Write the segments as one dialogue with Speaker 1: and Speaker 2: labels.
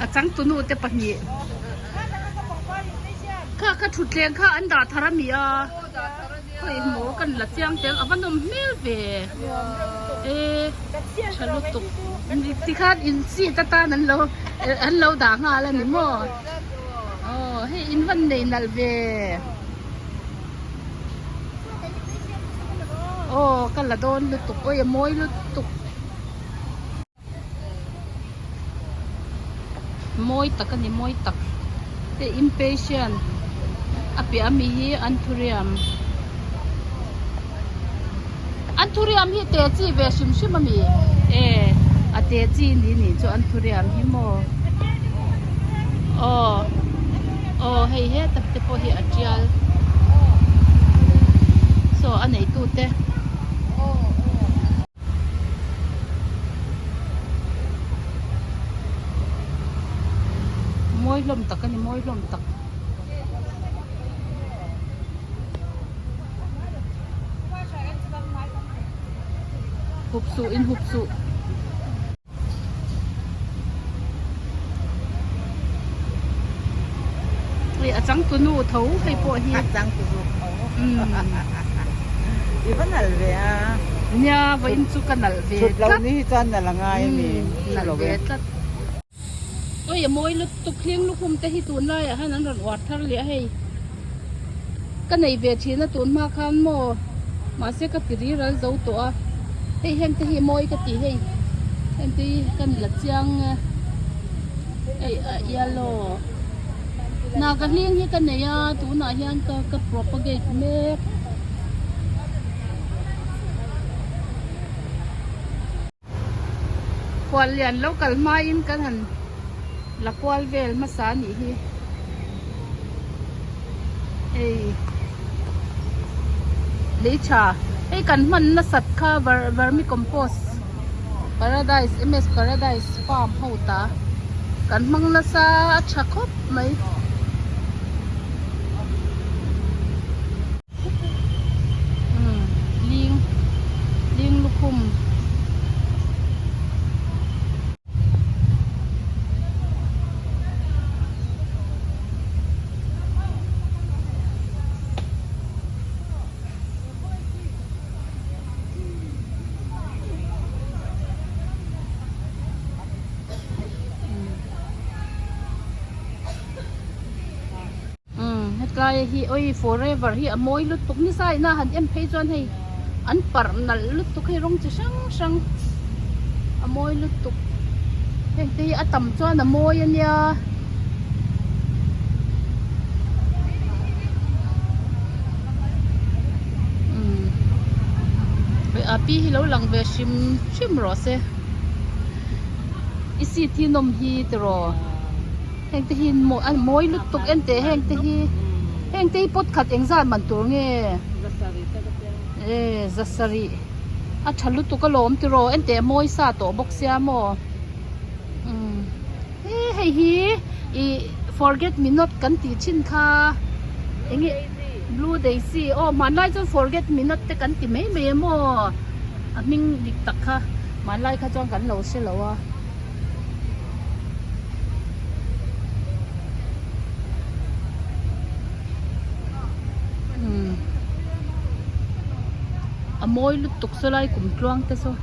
Speaker 1: A changtunu te pahnih. Kha kha thutthleng kha an dah thar a mi a. Khawi maw kan la chiang tel a va nawm hmel ve. E tha lutuk. Tikhan in seat atan an lo an lo dah nghal a ni maw. Aw hei in van nei nalh ve. Aw ka la dawn lutuk awi a mawi lutuk. Mawi tak a ni mawi tak hei impatient a piah ami hi anthurium anthurium hi te chi ve hrim hrim a mi e a te chi ni nih chu anthurium hi maw aw aw hei heta te pawh hi a tial saw a neitu te. Mawi hlawm tak a ni mawi hlawm tak. Hup suh in hup suh. Hei a changtunu tho hei pawh hi.
Speaker 2: A changtunu tho. I va nalh ve a.
Speaker 1: Nia vawiin chu ka nalh ve
Speaker 2: tlat. Thut loh ni hi chuan nalh a ngai a ni.
Speaker 1: Nalh ve tlat. Awi a mawi lutuk hling lukhum te hi tunlaiah hian an rawn uar thar leh a hei. Ka nei ve thin a tun hma khan maw mahse ka ti ri ral zo tawh a hei heng te hi mawi ka ti hei heng te hi ka la chiang e hei a yellow naga hling hi ka nei a tunah hian ka ka propagate mek. Khual lian lo kal hmain kan han la kual vel hmasa a nih hi hei lei tha hei kan hman nasat kha vermi compost paradise ms paradise farm ho ta kan hmang nasa a tha khawp mai. Ling ling lukhum Umm hetlai hi oi forever hi a mawi lutuk nisa ina han en phei chuan hei an parh nalh lutuk hei rawng chi hrang hrang a mawi lutuk heng te hi a tam chuan a mawi a nia umm a pi hi lo lang ve hrim hrim rawh se i seat hi nawm hi tiraw. Heng te hi a mawi lutuk en teh heng te hi heng te hi pot khat engzat man tur nge e zasarih a tha lutuk alawm tiraw en teh a mawi sa tawh bawk sia maw umm he hei hi ih forget me not kan tih thin kha enge blue daisy aw hmanlai chuan forget me not te kan ti mai mai a maw a hming dik tak kha hmanlai kha chuan kan lo hre lo a. A mawi lutuk saw lai kum tluang te saw.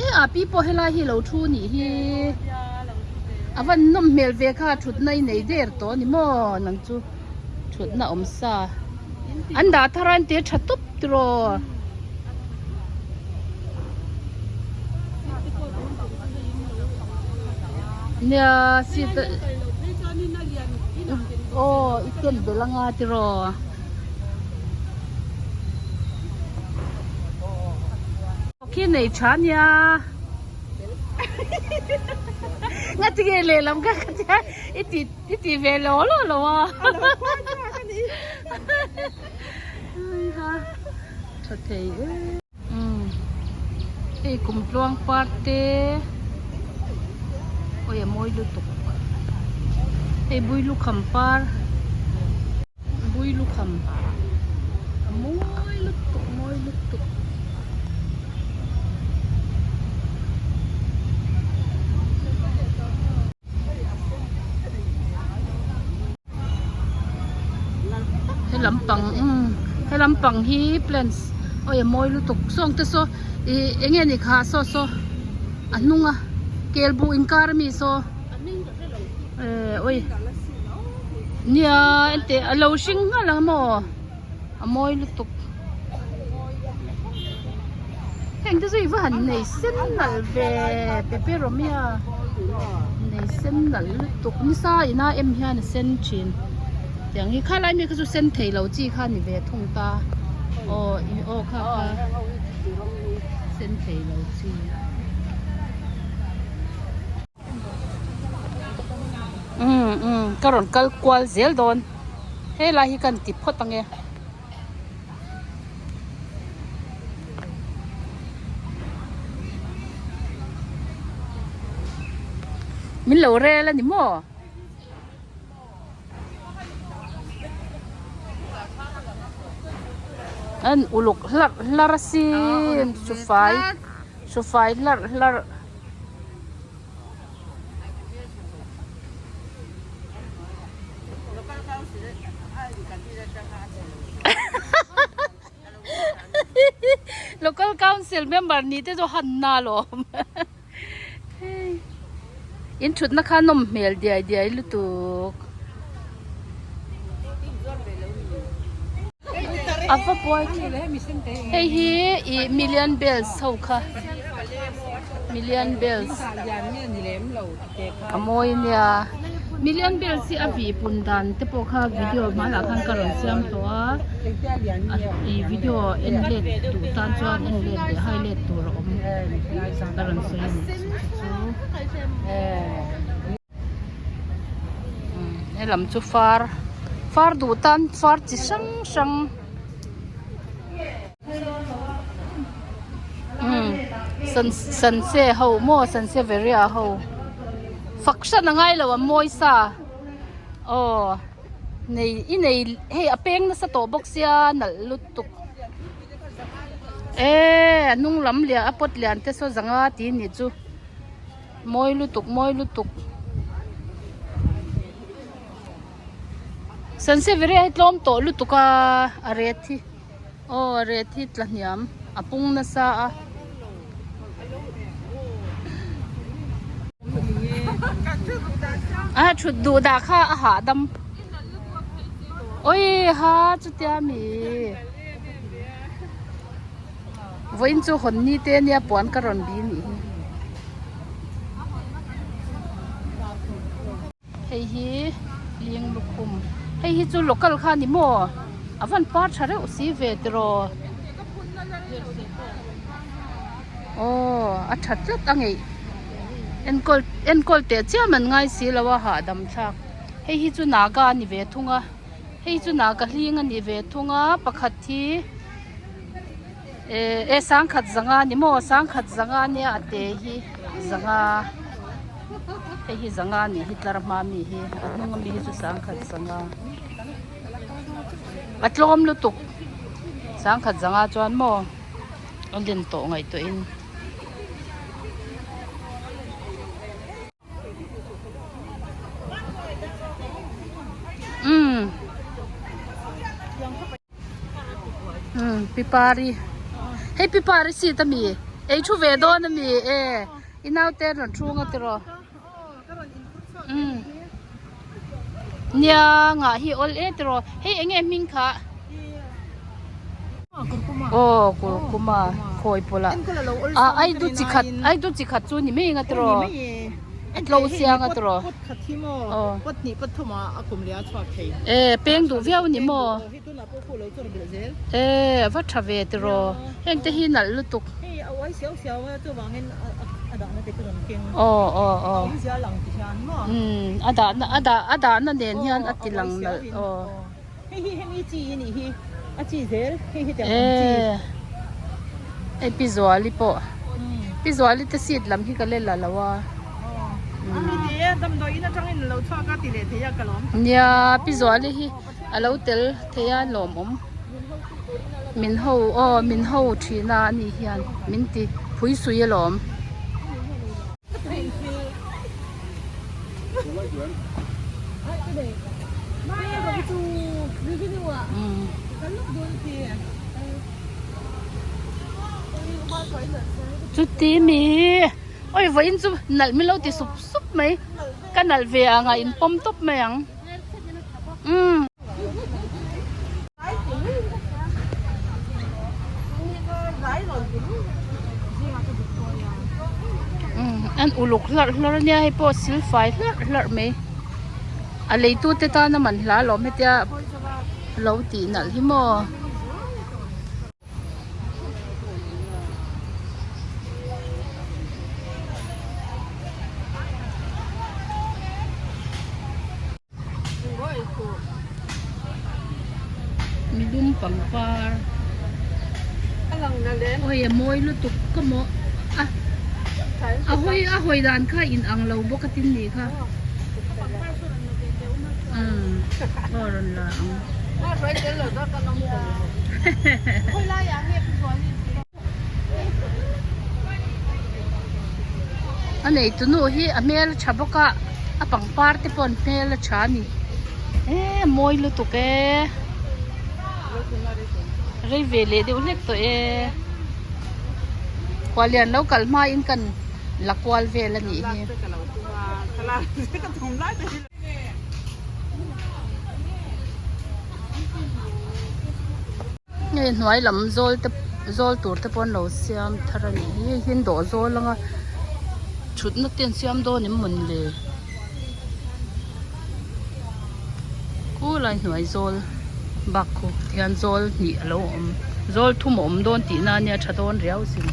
Speaker 1: E a pi pawh helai hi lo thu nih hi a van nawm hmel ve kha thutna i nei der tawh a ni maw nang chu thutna awm sa an dah thar a an ti tha tawp. Tiraw. Nia seat a aw i ken belh anga tiraw. Khi nei tha nia. Nga tinge lehlam kha ka tia i ti i ti ve lo lo lo a. Tha thei em hei kum tluang par te awi a mawi lutuk hei bui lukham par bui lukham a mawi lutuk mawi lutuk. He lampang umm he lampang hi plants awi a mawi lutuk sawng te saw ih eng nge ni kha saw saw a hnung a kel buh inkar ami saw eh awi nia enteh a lo hring nghal ang maw a mawi lutuk heng te chu i va han nei sen nalh ve peperomia nei sen nalh lutuk nisa ina em hian a sen thin tiang hi khalai mi kha chu sen thei lo chi kha a ni ve thung ta aw ih aw kha kha sen thei lo chi. Umm umm ka rawn kal kual zel dawn helai hi ka han ti phawt ang e. Min lo rel a ni maw? An uluk hlarh hlarh a sin sufai sufai hlarh hlarh. Local council member ni te chu han na lawm in thutna kha nawm hmel diai diai lutuk a va buai hei hi ih million bells ho kha million bells a mawi ania million bells hi a vih pun dan te pawh kha video hmanah khan ka rawn siam tawh a ih video en let duh tan chuan en let leh hai let tur a awm ka rawn sawi a ni chu chu. Helam chu far far duh tan far chi hrang hrang umm san sanse ho maw sanseveria ho fak hran a ngai lo a mawi sa aw nei i nei hei a peng nasa tawh bawk sia nalh lutuk eee a hnung lam lian a pot lian te saw zanga tih a nih chu. Mawi lutuk mawi lutuk. Sansevieria hi tlawm tawh lutuk a a ret hi aw a ret hi tla hniam a pung nasa a. A thut duh dah kha a hahdam awi ha chutia mi. Vawiin chu hawn ni te ania puan ka rawn bi nih hi. Hei hi ling lukhum hei hi chu local kha ni maw a van par tha reuh si ve tiraw aw a tha tlat a ngeih enkawl enkawl teh chiam an ngai si lo a hahdam thlak hei hi chu naga a ni ve thung a. Hei chu naga hling a ni ve thung a pakhat hi eh eh sangkhat zanga ni maw sangkhat zanga nia a te hi zanga hei hi zanga a nih hi tlar hma ami hi a hnung ami hi chu sangkhat zanga a tlawm lutuk sangkhat zanga chuan maw a len tawh ngaihtuah in. Umm umm pipari hei pipari seat ami ei thu ve dawn ami e i naute an rawn thung a tiraw umm nia ngah hi awl e tiraw hei eng nge hming kha. Aw kurkuma khawi pawlh a ah aidu chi khat aidu chi khat chu ni mai anga tiraw a tlo chiang a tiraw aw e peng duh viau ni maw e a va tha ve tiraw heng te hi nalh lutuk aw aw aw umm a dahna a dah a dahna nen hian a ti lang nalh aw.
Speaker 2: Hei hi hemi chi i nih hi a chi zel hei hi tiang ang chi.
Speaker 1: Eee hei pi Zuali pawh pi Zuali te seat lam hi ka le la lo a.
Speaker 2: Aw a ni e damdawi in atangin a lo chhuak a ti leh thei a ka lawm.
Speaker 1: Nia pi Zuali hi a lo tel thei a lawmawm min ho aw min ho thin a ani hian min ti phui sui alawm. Chuti mi awi vawiin chu nalh min lo ti sup sup mai ka nalh ve ang a in pawm tawp mai ang umm. An uluk hlarh hlarh ania hei pawh silfai hlarh hlarh mai a leitute tana man hla alawm hetia lo tih nalh hi maw. Midum pangpar awi a mawi lutuk ka maw a a hawi a hawi dan kha in ang lo bawk a tin nih kha umm aw rawn la ang. A neitu nu hi a hmel a tha bawk a a pangpar te pawh an hmel a tha a ni eee mawi lutuk e rei ve leh deuh hlek tawh e khuallian lo kal hma in kan la kual vel a nih hi. Hei hnuai lam zawl te zawl tur te pawh an lo siam thar a nih hi hei hi an dawh zawl ang a thutna te an siam dawn em mawni le khulai hnuai zawl bak khu tihian zawl hnih a lo awm zawl thum a awm dawn tihna ania tha dawn riau sin.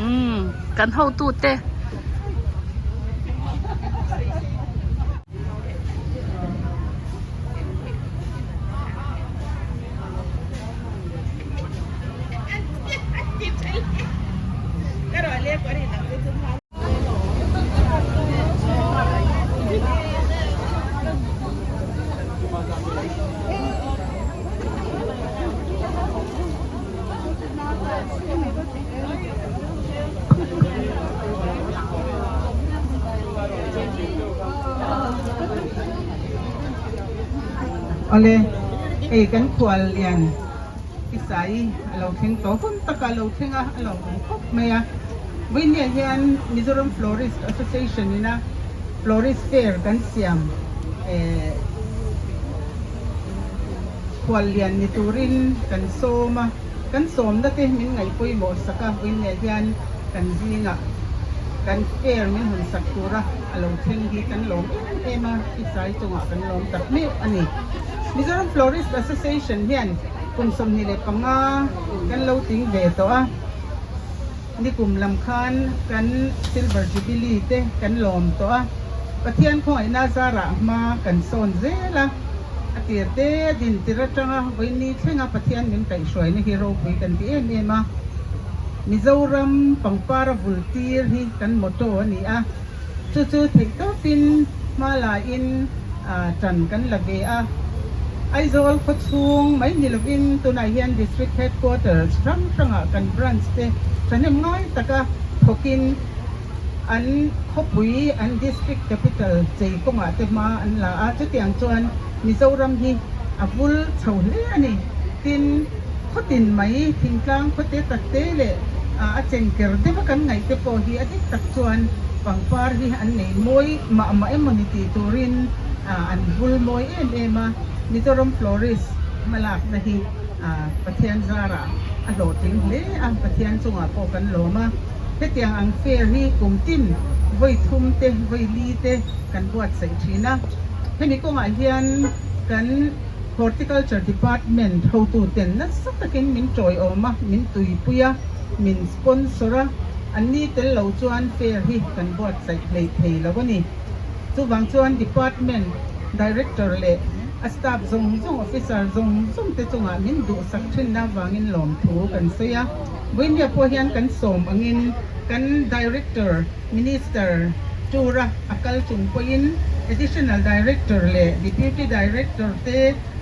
Speaker 1: Umm kan hotute.
Speaker 3: Awle, hei kan khual lian Isai a lo thleng tawh hun taka a lo thleng a, a lo awm khawp mai a. Vawinia hian Mizoram Florist Association ina Florist Fair kan siam eh khuallian ni turin kan sawm a, kan sawmna te min ngaihpawimawh sak a, vawinia hian kan zingah kan fair min hawn sak tura a lo thleng hi kan lawm em em a, Isai chungah kan lawm tak meuh a ni. Mizoram Florist Association hian kum 25 kan lo ting ve tawh a. Nikum lam khan kan Silver Jubilee te kan lawm tawh a, Pathian khawngaihna zarah hma kan sawn zel a, a tir te din tir atanga vawiini thlenga Pathian min kaihhruaina hi ropui kan ti em em a. Mizoram pangpara vul tir hi kan motto a ni a, chu chu theihtawpin hma laiin ṭan kan la ve a. Aizawl khawchhung mai ni lovin tunah hian District Headquarters hrang hrangah kan branch te thahnem ngai taka thawkin an khawpui an District Capital chei kawngah te hma an la a, chutiang chuan Mizoram hi a vul chho hle a ni. Tin, khawtin mai thingtlang khawte takte leh a chengker deuha kan ngaih te pawh hi a dik tak chuan pangpar hi an nei mawi mah mah emaw ni tih turin an vul mawi em em a, Mizoram Florist hmalakna hi Pathian zarah a hlawhtling hle a, Pathian chungah pawh kan lawm a, hetiang ang fair hi kum tin vawi thum te vawi li te kan buatsaih thin a, hemi kawngah hian kan Horticulture Department hotuten nasa takin min tawiawm a, min tuipui a, min sponsor a, anni tel lo chuan fair hi kan buatsaih hlei thei lo a ni. Chuvang chuan Department Director leh a staff zawng zawng, officer zawng zawng te chungah min duhsak thinna avangin lawmthu kan sawi a. Vawinia pawh hian kan sawm angin kan Director, Minister tura a kal chung pawhin Additional Director leh Deputy Director te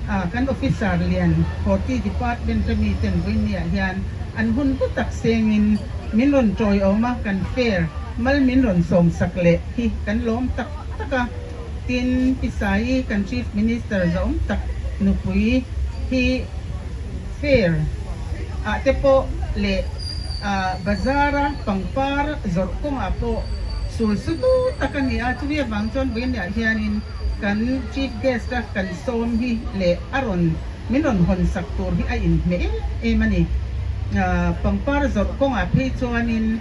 Speaker 3: Kan officer lian Horti Department a mi ten vawinia hian an hun hlu tak sengin min rawn tawiawm a, kan fair mal min rawn sawm sak leh hi kan lawm tak tak a. Tin, Pi Saii kan Chief Minister zawm tak nupui hi fair ah te pawh leh bazar a pangpar zawrh kawngah pawh sul su tu tak a ni a, chumi avang chuan vawinia hianin kan Chief Guest a kan sawm hi leh a rawn min rawn hawn sak tur hi a inhmeh em em a ni. Pangpar zawrh kawngah phei chuanin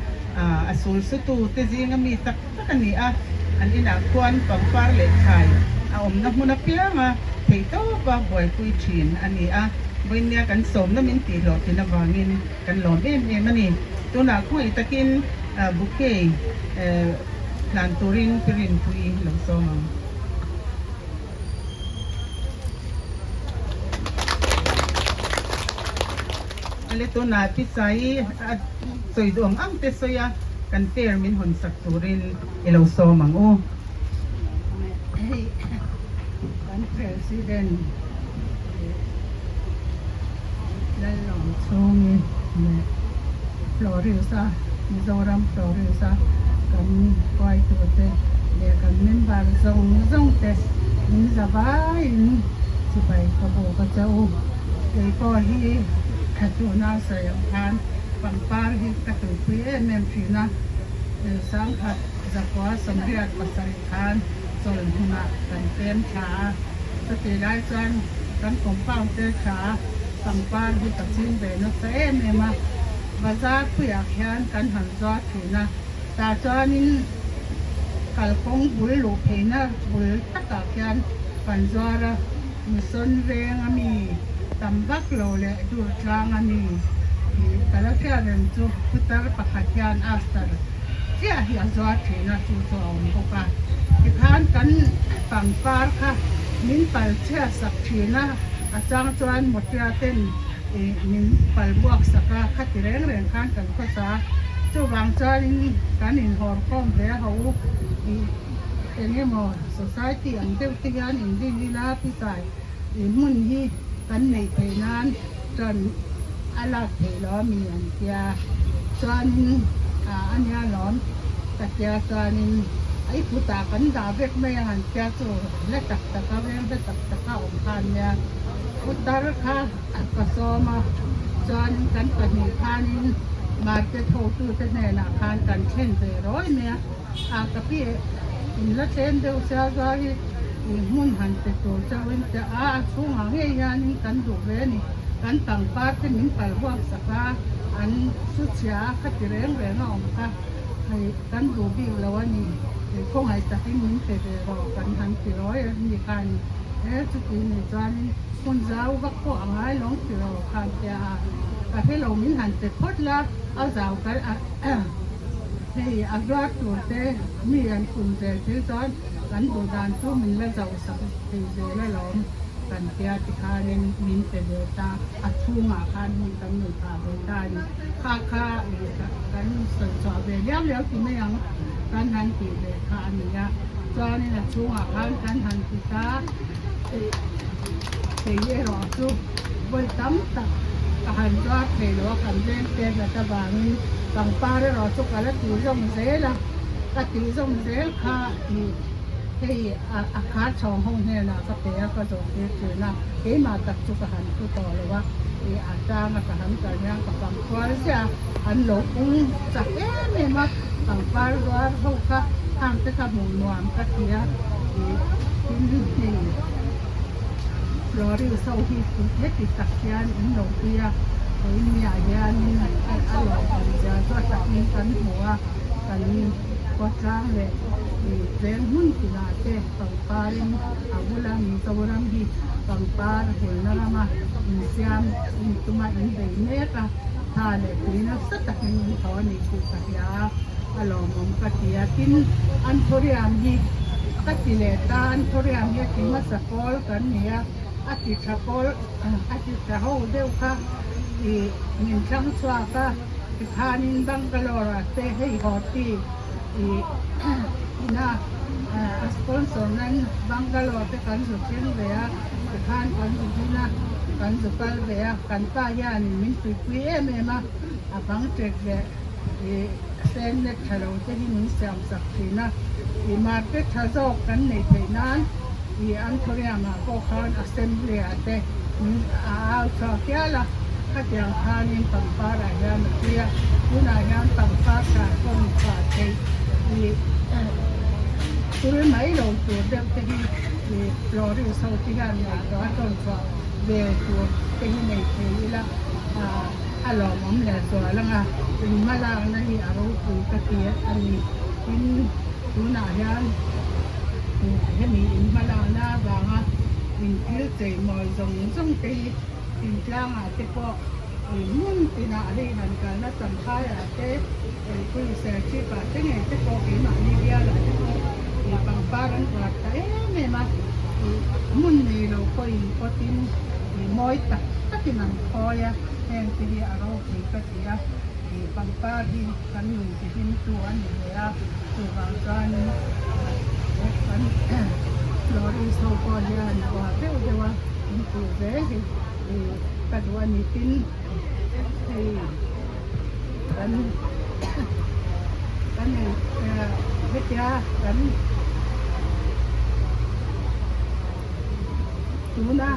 Speaker 3: a sul su tu te zinga mi tak tak a ni a, an inah khuan pangpar leh thlai a awmna hmun apianga theihtawpa buaipui thin a ni a, vawinia kan sawmna min tih hlawhtlin avangin kan lawm em em a ni. Tunah khawngaih takin bouquet hlan turin pi Rinpui lo sawm ang. Ale tunah pi Saii a sawi duh ang ang te sawi a, kan fair min hawn sak turin i lo sawm ang u.
Speaker 4: Hei kan President Lalawmchhungi leh Florist-a Mizoram Florist-a kan hruaitute leh kan member zawng zawng te min za vaiin chibai ka buk a che u. Kei pawh hi tuna sawi ang khan pangpar hi ka tuipui em em thin a, sangkhat zakua 87 khan chawl hmunah kan pem thla a, chutih lai chuan kan compound te tha pangpar hi ka ching ve nasa em em a, bazar puiah khian kan han zuar thin a, tah chuanin kalkawng bul luh pheina bul takah khian kan zuar a, Mission veng a mi tam vak lo leh dur tlang a mi tih ka la hriat reng chu putar pakhat hian Aster chiah hi a zuar thin a, chu chu a awm bawk a. Tikhan kan pangpar kha min pal chhiat sak thin a, a chang chuan motia ten min pal buak sak a, khati reng reng khan kan khawsa a. Chuvang chuanin kan inhawr khawm ve a ho ih eng emaw society ang deuh te hian inrin ila pisai hmun hi kan neih theih nan tan a lak theih lo a mi an tia chuanin a nia lawm ka tia chuanin i kutah kan dah vek mai ang an tia chu hla tak tak a veng hla tak tak a awm kha an nia putar kha ka sawm a chuanin kan pahnih khanin market hotute hnenah khan kan thlen ve rawi mai a. A ka pi in la tlem deuh sia zuar hi ih hmun han pe tur chauhin te a a chhungah ngei hianin kan duh ve a ni. Kan pangpar te min pal huak sak a, an su chhia a khati reng reng a awm kha hei kan duh bik lo a ni. Ih khawngaih takin min pe ve rawh kan han ti rawi a ni kha a ni. He chuti ni chuanin hmun zau vak pawh a ngai lawng ti rawh khan tia a ka hrelo min han pe phawt la a zau kal a. Hei a zuar tur te mi an kum zel thil chuan kan duh dan chu min la zauh sak thei zel alawm kan tia tikhanin min pe ve ta a chhungah khan hmun kan nei phah ve ta a ni. Kha kha kan sawi chhuah ve liau liau ti mai ang kan han tih ve kha a ni a chuanin a chhungah khan kan han ti ta kei erawh chu vawi tam tak ka han zuar thei lo a kan veng te hlat avangin pangpar erawh chu ka la tih zawm zel a ka tih zawm zel kha ih hei a khar chhawng ho hnenah ka pe a ka zawh tir thin a keimah tak chu ka han thu tawh lo a ih a tanga ka han kal hian ka pangpar ziah a an lo pung chak em em a pangpar zuar ho kha hang te kha hmuh nuam ka ti a ih tin hei Florist ho hi heti tak hian an lo pui a vawinia hianin a lawmawm zia chu a takin kan hmu a kan khawtlang leh ih veng hmun tinah te pangparin a bula Mizoram hi pangpar hulna rama insiam intuma inbei mek a tha leh tui nasa takin in tho a nih tih ka hria a a lawmawm ka ti a tin anthurium hi ka ti leh ta anthurium hi a ti hmasa pawl kan ni a a ti tha pawl a ti tha ho deuh kha ih min thlang chhuak a tikhanin Bangalore ah te hei haw ti ih ina a sponsor nan Bangalore te kan zu thleng ve a. Tikhan kan zu zin a, kan zu kal ve a, kan pa hianin min tuipui em em a, a bang ṭek leh ih fan net ṭha lo te hi min siam sak ṭhin a, ih market ṭha zawk kan neih theih nan ih Anthurium ah pawh khan assembly ah te min a au chhuak hial a, khatiang khanin pangpar ah hian a pui a, tunah hian pangpar ṭha pawn chhuah theih ih tul mai lo tur deuh te hi ih florist ho te hian ngaihtuah a tawn chhuah ve tur te hi nei thei ila ah a lawmawm leh zual ang a, in hmalakna hi a ropui ka ti a ni. Tin, tunah hian hemi in hmalakna avanga in thil chei mawi zawng zawng te hi thingtlangah te pawh hmun tinah hei han kalna Champhaiah te, Elpui Serchhipah te ngei te pawh keimahni bialah te pawh pangpar an uar ta em em a, hmun nei lo pawhin pawtin mawi tak takin an khawi a, heng te hi a ropui ka ti a, pangpar hi kan nun ti hlim tu a ni ve a, chuvang chuanin kan florist ho pawh hian uar deuh deuh a in tih zel hi ka duh a ni tin hei kan kan hetia kan tuna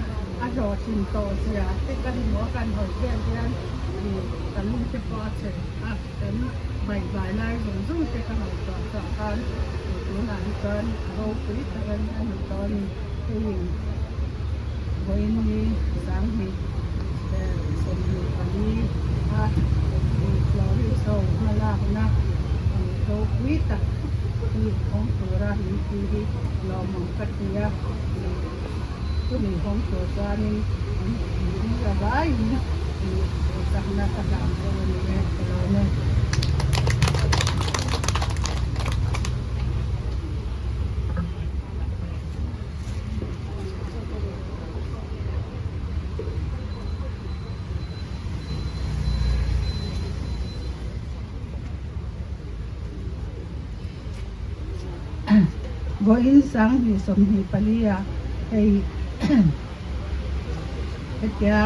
Speaker 4: a hlawhtlin tawh zia te kan hmu a kan hawi vel hian ih kan lung te pawh a chhe a kan baihvai lai zawng zawng te ka ngaihtuah chhuah khan ih tunah hi chuan a ropui tak a ni tawh a ni hei vawiin ni sanghnih 24 a florist ho hmalakna ropui tak hi hawng tura min ti hi lawmawm ka ti a, chumi hawng tur chuanin min la vaiin duhsakna ka hlan deuh a ni e ka lawm e. Vawiin 2024 ah hei hetia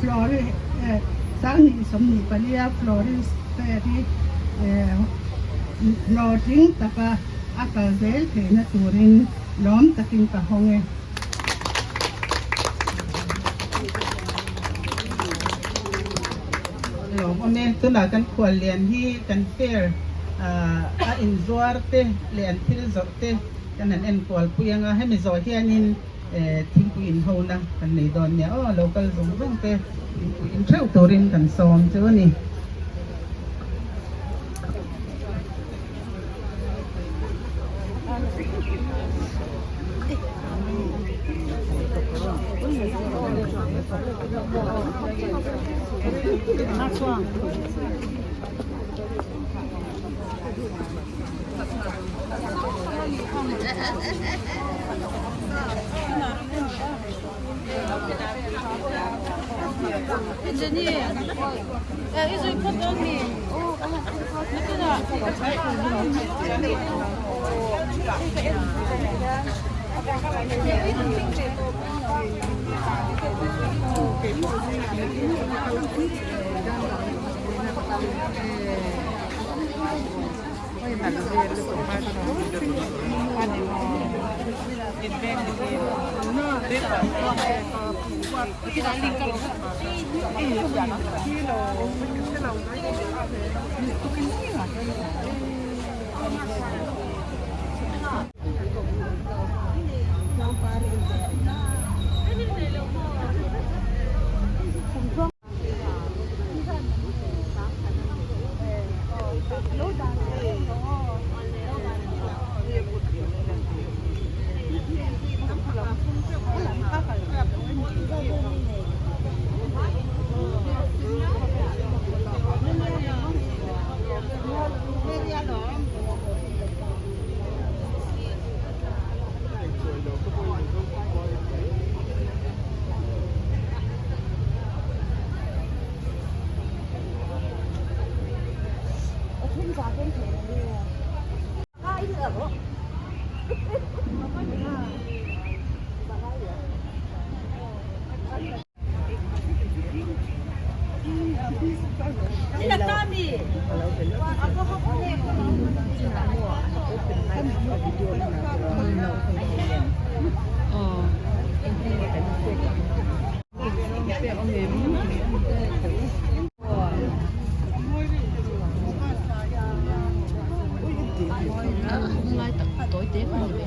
Speaker 4: 2024 a Florist Fair hi hlawhtling taka a kal zel theihna turin lawm takin ka hawng e.
Speaker 3: Lawm awm e, tunah kan khual lian hi kan fair a inzuar te leh an thil zawrh te kan han enkual pui ang a, hemi zawh hianin thingpui inhona kan nei dawn nia aw, lo kal zawng zawng te thingpui in theuh turin kan sawm chu a ni.
Speaker 1: Lai tak tawi te kha ni ve.